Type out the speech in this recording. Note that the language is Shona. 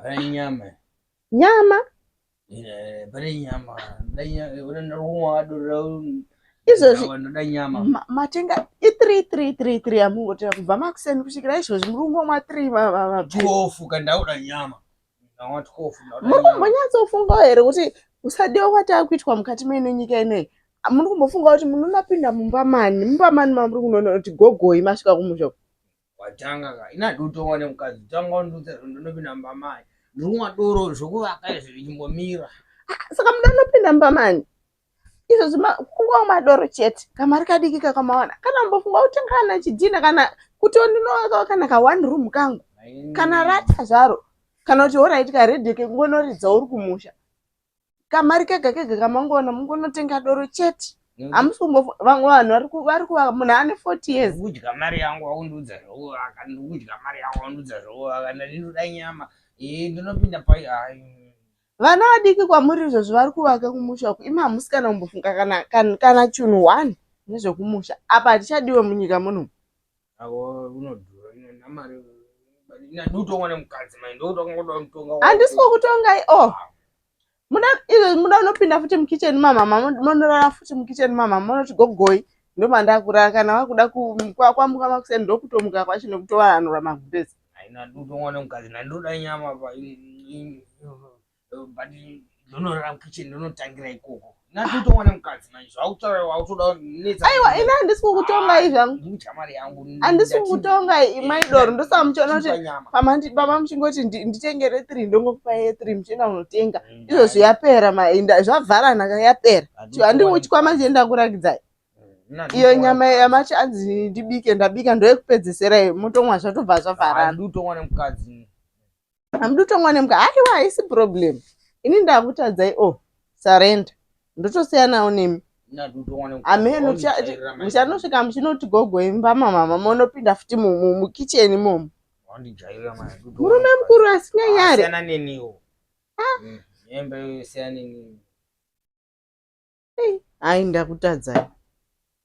Hapana nyama. Nyama? Pane nyama. Izvozvi matenga i 3 3 3 3 yamungotenga kubva makuseni kusvikira izvozvi muri kungomwa 3 mabhofu kandauda nyama. Muri kumbonyatsofungawo here kuti usadiwa kwatakuitwa mukati meino nyika inoyi muri kumbofunga kuti munonapinda mumba mani mumba mani mamuri kunoona kuti gogoi masvika kumusha uku Watanga ka ina ndotongwa nemukadzi tanga wandudza ndinopinda mumba mai ndiri kumwa doro zvekuvaka izvi zvichimbomira. Ah, saka muda unopinda mumba mani izvozvi kungomwa doro chete kamari kadiki kakamawana kana mbofunga kutenga kana chidhina kana kuti ndinovakawo kana ka one room kangu kana rata zvaro kana kuti horaiti karedhiyo kekungonoridza uri kumusha kamari kega kega kamangoona mungonotenga doro chete hamusi kumbo vamwe vanhu vari kuvaka munhu ane 40 years kudya mari yangu wakundiudza zvekuvaka ndikudya mari yangu wakundiudza zvekuvaka ndandinoda nyama ee ndinopinda pai hai vana vadiki kwamuri izvozvi vari kuvaka kumusha uku imi hamusi kana kumbofunga kana, kana, kana chinhu one nezvekumusha apa hatichadiwe munyika muno handisi kukutongai o oh. muda izvo muda unopinda futi mukitchen mamama monorara futi mukitchen mama monoti gogoi ndomandakurara kana wakuda kwamuka makuseni ndokutomuka kwacho nekutovaranura magumbezi But ndonorara mukitchen ndonotangira ikoko ndatotowana mukadzi manje zvakutaura wakutoda netsa aiwa ini handisi kukutongai zvangu ndikudya mari yangu handisi kukutongai imai doro ndosaka muchiona kuti pama muchingoti nditengere three ndongokupai yethree muchienda kunotenga mm, izvozvi yapera mainda zvavharana ka yapera handikuchikwama chienda kurakidzai mm, iyo nyama yamachi anzi ndibike ndabika ndoyekupedzesera iyo motomwa zvatobva zvavharana ndikutonwa nemukadzi hamudi kutongwa nemka aiwa haisi problem ini ndakutadzai o oh, surrender ndotosiyanawo nemi ameno muchanosvika muchinoti gogo imba mamama monopinda futi mukitchen imomo murume mukuru asinganyare ah. Hai ndakutadzai.